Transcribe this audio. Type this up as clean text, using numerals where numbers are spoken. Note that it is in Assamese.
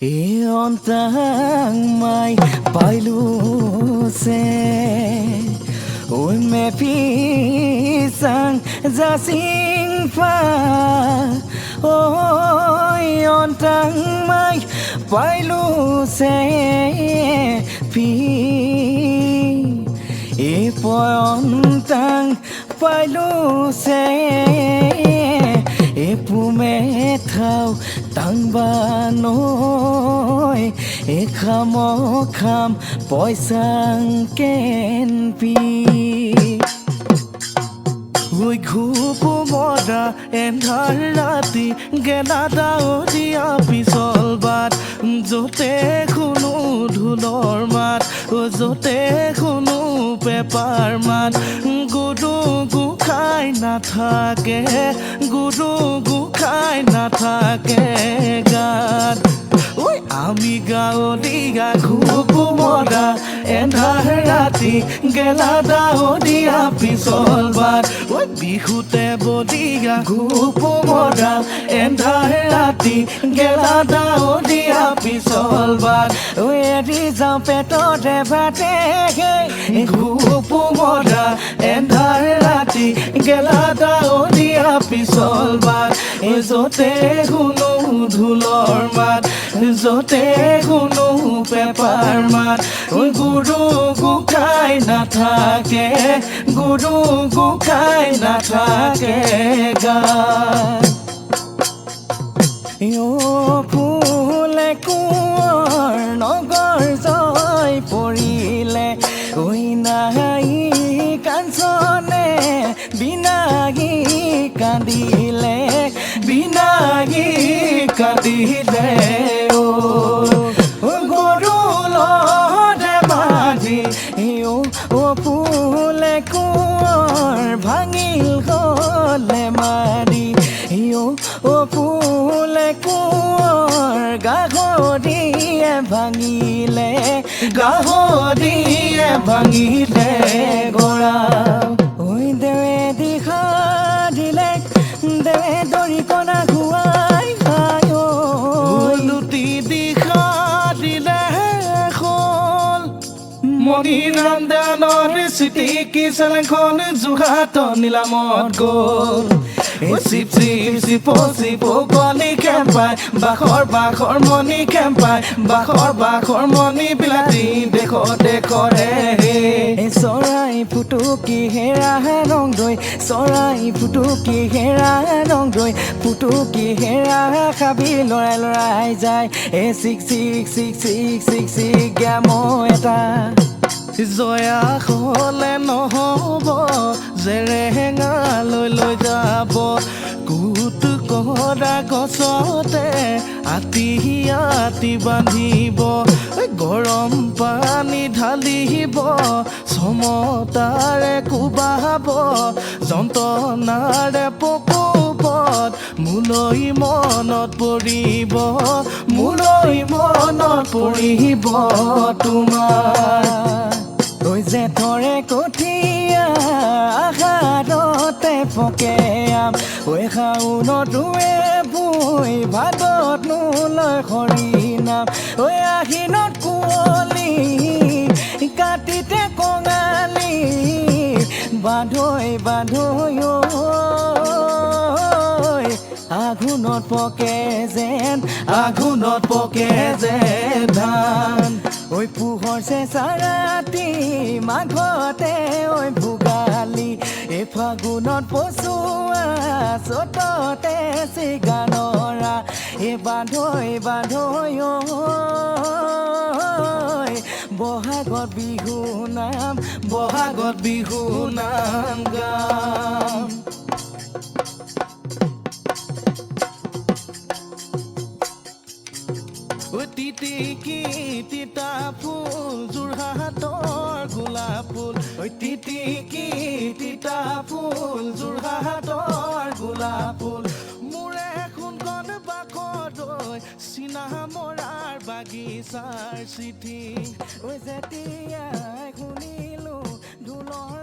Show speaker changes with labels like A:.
A: এ অন্তাং মাই পাইলুছে ঐ মে পিচাং জাচিং ফা ঐ অন্তাং মাই পাইলুছে পি এ পয়ন্তাং পাইলুছে এ পুমে থাও টাংবা নৈ এ খাম খাম পইচাং কেন পি
B: ঐ ঘূপু মৰা এন্ধাৰ ৰাতি গেলা ডাৱৰীয়া পিছল বাট, য'তে শুনো ঢোলৰ মাত, য'তে শুনো পেপাৰ মাত। গুৰু গোসাঁই নাথাকে, গুৰু গোসাঁই নাথাকে গাত। ঐ আমি গাঁৱলীয়া ঘূপু মৰা এন্ধাৰ ৰাতি গেলা ডাৱৰীয়া পিছল বাট, ঐ বিহুতে বলিয়া ঘূপু মৰা এন্ধাৰ ৰাতি গেলা ডাৱৰীয়া পিছল বাট।
A: ঐ এৰি যাওঁ পেটৰে ভাতে
B: ঘূপু মৰা এন্ধাৰ ৰাতি গেলা ডাৱৰীয়া পিছল বাট, য'তে শুনো ঢোলৰ মাত, য'তে শুনো পেপাৰ মাত। ঐ গুৰু গোসাঁই নাথাকে, গুৰু গোসাঁই নাথাকে গাত।
A: অ ফুলে কোঁৱৰ নগৰ জয় পৰিলে ঐ নাই কাঞ্চনে বিনাগি কান্দিলে
B: বিনাগি কান্দিলে অ গৰু লৰে বান্ধি।
A: অ ফুলে কোঁৱৰ ভাঙিল গলে মাৰি অ ফুলে কোঁৱৰ গাহৰিয়ে ভাঙিলে
B: গাহৰিয়ে ভাঙিলে গৰা।
A: ঐ দেৱে দিশা দিলে দেৱে দৰিকণা খুৱাই খাই ঐ
B: লুটি দিশা দিলে হ'ল মণিৰাম দানৰ চিটিকি চেলেংখন যোৰহাট নিলামত গ'ল। চিপ চিপ চিপ চিপ কলি খেম্পাই বাখৰ বাখৰ মণি খেম্পাই বাখৰ বাখৰ মণি বিলাতী দেখ দেখৰে হে।
A: চৰাই ফুটুকি হেৰা ৰং দৈ চৰাই ফুটুকি হেৰা ৰং দৈ ফুটুকি হেৰা খাবি লৰাই লৰাই যায় এ চিক চিক চিক চিক চিক চিক গ্যাম এটা।
B: জয়া হলে নহব জেৰেঙালৈ লৈ যাব, কুট কৰা গছতে আতি আতি বান্ধিব, গৰম পানী ঢালিব, চমতাৰে কোবাব, যন্ত্ৰণাৰে প্ৰকোপত মোলৈ মনত পৰিব, মোলৈ মনত পৰিব তোমাৰ।
A: ঐ জেঠৰে কঠীয়া আহাৰতে পকে আম ঐ শাওনত ৰুৱে ভুই ভাদত নোলয় হৰিনাম ঐ আহিনত কুঁৱলী কাটিতে কঙালী বান্ধৈ বান্ধৈ ঐ আঘোণত পকে যেন
B: আঘোণত পকে যে ধান।
A: ঐ পোহৰ চেঁচা ৰাতি মাঘতে ঐ ভোগালী এই ফাগুনত পচোৱা চ'ততে চিগানৰা এই বান্ধৈ বান্ধৈ ঐ বহাগত বিহু নাম
B: বহাগত বিহু নাম গাম। তিতিকি তিতা ফুল যোৰহাটৰ গোলাপ ফুল, ঐ তিতিকি তিতা ফুল যোৰহাটৰ গোলাপ ফুল। মোৰে সোণকণ বাকৰৈ চীনা মৰাৰ বাগিচাৰ চিঠি।
A: ঐ যেতিয়াই শুনিলো ঢোলৰ